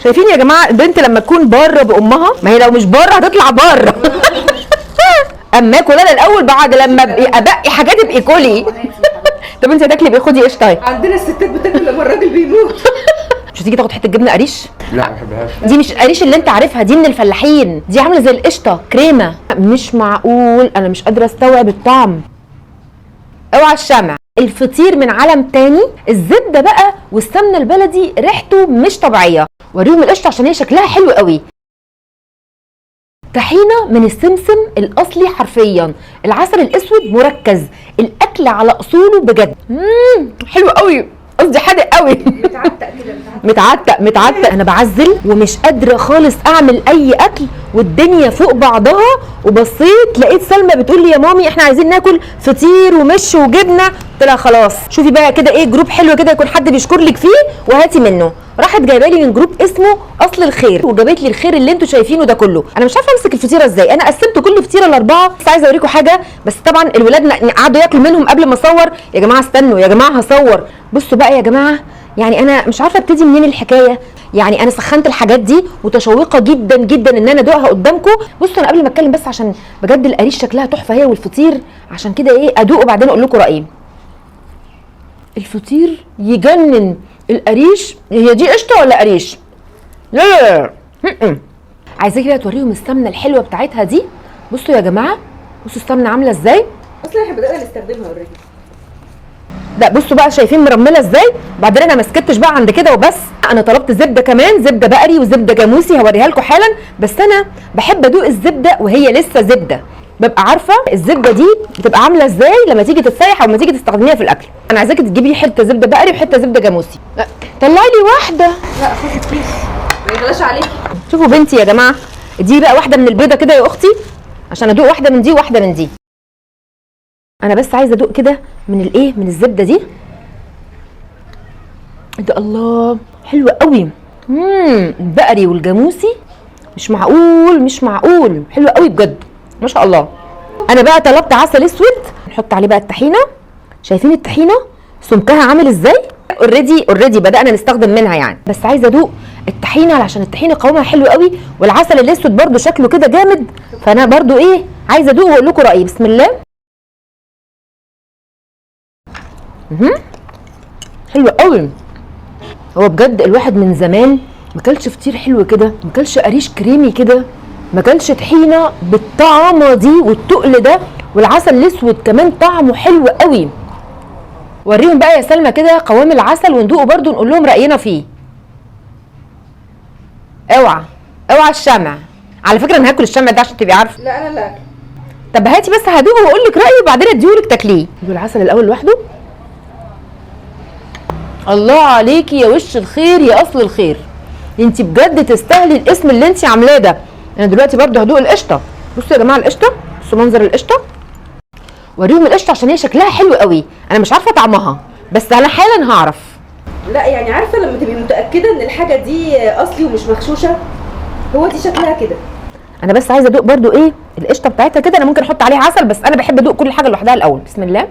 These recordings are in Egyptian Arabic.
شايفين يا جماعة البنت لما تكون بره بامها، ما هي لو مش بره هتطلع بره. اما اكل انا الاول، بعد لما ابقي ابقي حاجات ابقي كلي. طب انت هتاكلي بايه؟ خدي قشطه اهي. عندنا الستات بتاكل لما الراجل بيموت. مش هتيجي تاخد حتة جبنه قريش؟ لا ما بحبهاش. دي مش القريش اللي انت عارفها، دي من الفلاحين، دي عامله زي القشطه كريمة. مش معقول، انا مش قادرة استوعب الطعم. اوعى الشمع. الفطير من عالم تاني. الزبدة بقى والسمنه البلدي ريحته مش طبيعية. وريهم القشطه عشان هي شكلها حلو قوي. طحينه من السمسم الاصلي حرفيا، العسل الاسود مركز، الاكل على اصوله بجد. حلو قوي، قصدي حادق قوي. متعتق كده، متعتق. متعتق متعتق. انا بعزل ومش قادرة خالص اعمل اي اكل والدنيا فوق بعضها، وبصيت لقيت سلمى بتقول لي يا مامي احنا عايزين ناكل فطير ومش وجبنه. قلت لها خلاص شوفي بقى كده ايه group حلو كده يكون حد بيشكر لك فيه وهاتي منه. راحت جايبه لي من group اسمه اصل الخير، وجابت لي الخير اللي انتوا شايفينه ده كله. انا مش عارفه امسك الفطيره ازاي، انا قسمت كل فطيره لاربعة. بس عايزه اوريكم حاجة، بس طبعا الولاد قعدوا ياكلوا منهم قبل ما اصور. يا جماعة استنوا يا جماعة هصور. بصوا بقى يا جماعة، يعني انا مش عارفه ابتدي منين الحكاية. يعني انا سخنت الحاجات دي وتشوقه جدا جدا ان انا ادوقها قدامكم. بصوا انا قبل ما اتكلم بس عشان بجد القريش شكلها تحفة هي والفطير، عشان كده ايه ادوقه وبعدين اقول لكم رايي. الفطير يجنن، القريش هي دي قشطه ولا قريش؟ لا لا لا. عايزاكي بقى توريهم السمنة الحلوة بتاعتها دي. بصوا يا جماعة، بصوا السمنة عامله ازاي. اصلا احنا بدانا نستخدمها already. لا بصوا بقى شايفين مرمله ازاي. بعدين انا ما سكتش بقى عند كده وبس، انا طلبت زبدة كمان، زبدة بقري وزبده جاموسي هوريها لكم حالا. بس انا بحب ادوق الزبدة وهي لسه زبدة، ببقى عارفه الزبدة دي بتبقى عامله ازاي لما تيجي تتسيح او لما تيجي تستخدميها في الاكل. انا عايزاكي تجيبي حتة زبدة بقري وحتة زبدة جاموسي. طلعي لي واحدة. لا خدي الكيس ما يغلاش عليكي. شوفوا بنتي يا جماعة، دي بقى واحدة من البيضة كده يا اختي عشان ادوق واحدة من دي وواحدة من دي. انا بس عايزه ادوق كده من الايه، من الزبدة دي. ده الله حلو قوي. البقري والجاموسي مش معقول، مش معقول، حلو قوي بجد ما شاء الله. انا بقى طلبت عسل اسود، نحط عليه بقى الطحينه. شايفين الطحينه سمكها عامل ازاي؟ already بدانا نستخدم منها يعني. بس عايزه ادوق الطحينه علشان الطحينه قوامها حلو قوي، والعسل الاسود برده شكله كده جامد، فانا برده ايه عايزه ادوق واقول لكم رايي. بسم الله. حلو قوي. هو بجد الواحد من زمان ما كلش فطير حلو كده، ما كلش قريش كريمي كده، ما كلش طحينه بالطعمه دي والتقل ده، والعسل الاسود كمان طعمه حلو قوي. وريهم بقى يا سلمى كده قوام العسل وندوقه برده نقول لهم راينا فيه. اوعى اوعى الشمع، على فكرة انا هاكل الشمع ده عشان تبقي عارفه. لا انا لا. طب هاتي بس هدوقه واقول لك رايي وبعدين اديهولك تاكليه. دوق العسل الاول لوحده. الله عليكي يا وش الخير يا اصل الخير، انت بجد تستاهلي الاسم اللي انت عاملاه ده. انا دلوقتي برده هدوق القشطه. بصوا يا جماعة القشطه، بصوا منظر القشطه. وريهم القشطه عشان هي شكلها حلو قوي، انا مش عارفه طعمها بس انا حالا هعرف. لا يعني عارفه لما تبقي متاكدة ان الحاجة دي اصلي ومش مغشوشه، هو دي شكلها كده. انا بس عايزه ادوق برده ايه القشطه بتاعتها كده. انا ممكن احط عليها عسل بس انا بحب ادوق كل حاجة لوحدها الاول. بسم الله.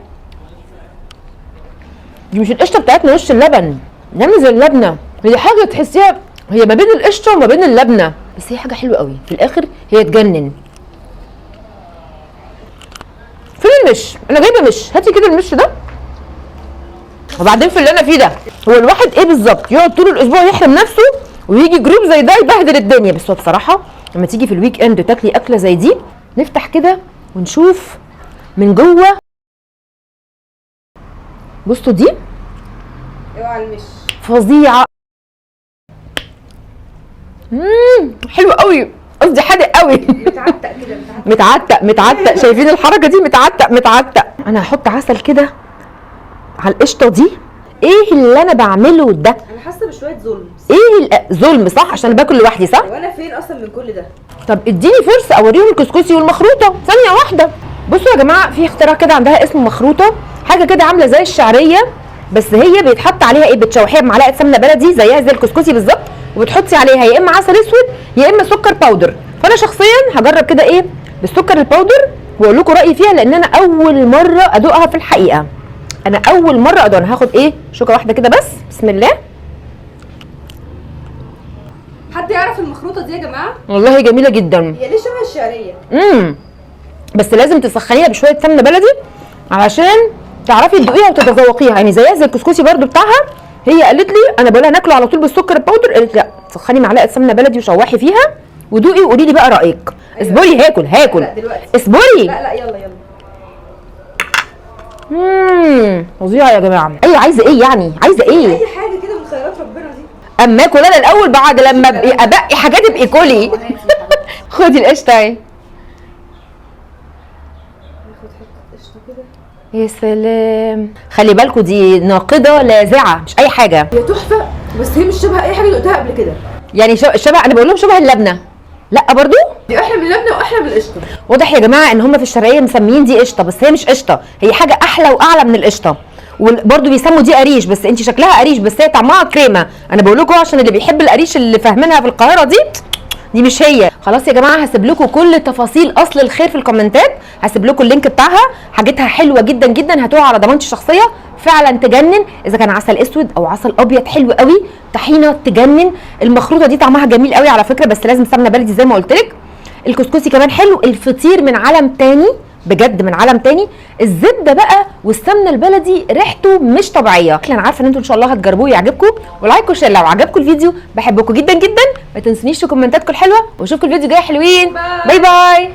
دي مش القشطه بتاعتنا وش اللبن، عامله زي اللبنة، هي حاجة تحسيها هي ما بين القشطه وما بين اللبنة، بس هي حاجة حلوة قوي في الاخر، هي تجنن. فين المش؟ انا جايبه مش، هاتي كده المش ده. وبعدين في اللي انا فيه ده، هو الواحد ايه بالظبط يقعد طول الاسبوع يحرم نفسه ويجي group زي ده يبهدل الدنيا. بس هو بصراحة لما تيجي في ال weekend تاكلي اكله زي دي، نفتح كده ونشوف من جوه. بصوا دي اوعى المش فظيعة. حلو قوي، قصدي حادق قوي. متعتق كده، متعتق متعتق. شايفين الحركة دي؟ متعتق متعتق. انا هحط عسل كده على القشطه دي. ايه اللي انا بعمله ده؟ انا حاسه بشوية ظلم. ايه ظلم صح؟ عشان باكل لوحدي صح؟ وانا فين اصلا من كل ده؟ طب اديني فرصة اوريهم الكسكسي والمخروطه ثانية واحدة. بصوا يا جماعة، في اختراع كده عندها اسمه مخروطه، حاجة كده عامله زي الشعرية بس هي بيتحط عليها ايه، بتشوحيها بمعلقه سمنه بلدي زيها زي الكسكسي بالظبط، وبتحطي عليها يا اما عسل اسود يا اما سكر powder. فانا شخصيا هجرب كده ايه بالسكر ال powder واقول لكم رايي فيها، لان انا اول مرة ادوقها في الحقيقة. انا اول مرة ادوقها. انا هاخد ايه شوكه واحدة كده بس. بسم الله. حد يعرف المخروطه دي يا جماعة؟ والله جميلة جدا. هي ليه شبه الشعرية؟ بس لازم تسخنيها بشوية سمنه بلدي علشان تعرفي تدوقيها وتتذوقيها، يعني زيها زي الكسكسي برده بتاعها. هي قالت لي انا بقولها ناكله على طول بالسكر ال powder، قالت لا سخني معلقه سمنه بلدي وشوحي فيها ودوقي وقولي لي بقى رايك. أيوة. اصبري هاكل هاكل. لا دلوقتي. اصبري. لا لا يلا يلا. فظيعة يا جماعة. ايوه عايزه ايه يعني؟ عايزه ايه؟ اي حاجة كده من خيرات ربنا دي. اما اكل انا الاول، بعد لما ابقي ابقي حاجات ابقي كلي. خدي القشطه اهي. ناخد حتة قشطه كده. يا سلام، خلي بالكوا دي ناقدة لاذعه، مش اي حاجة. هي تحفة، بس هي مش شبه اي حاجة دقتها قبل كده. يعني شبه، انا بقول لهم شبه اللبنة. لا برضو دي احلى من اللبنة واحلى من القشطه. واضح يا جماعة ان هم في الشرقية مسميين دي قشطه، بس هي مش قشطه، هي حاجة احلى واعلى من القشطه. وبرضو بيسموا دي قريش، بس انت شكلها قريش بس هي طعمها كريمة. انا بقول لكم عشان اللي بيحب القريش اللي فاهمينها في القاهرة دي مش هي. خلاص يا جماعة هسيب لكم كل تفاصيل اصل الخير في الكومنتات، هسيب لكم ال link بتاعها. حاجتها حلوة جدا جدا، هاتوها على ضمانتي الشخصية، فعلا تجنن. اذا كان عسل اسود او عسل ابيض حلو قوي، طحينه تجنن. المخروطه دي طعمها جميل قوي على فكرة، بس لازم سمنه بلدي زي ما قلت لك. الكسكسي كمان حلو. الفطير من عالم تاني بجد، من عالم تاني. الزبدة بقى والسمنه البلدي ريحته مش طبيعية. انا عارفه ان انتوا ان شاء الله هتجربوه يعجبكم، و like و share لو عجبكم الفيديو. بحبكم جدا جدا، ما تنسونيش في كومنتاتكم الحلوة، واشوفكم الفيديو الجاي حلوين. bye. bye bye.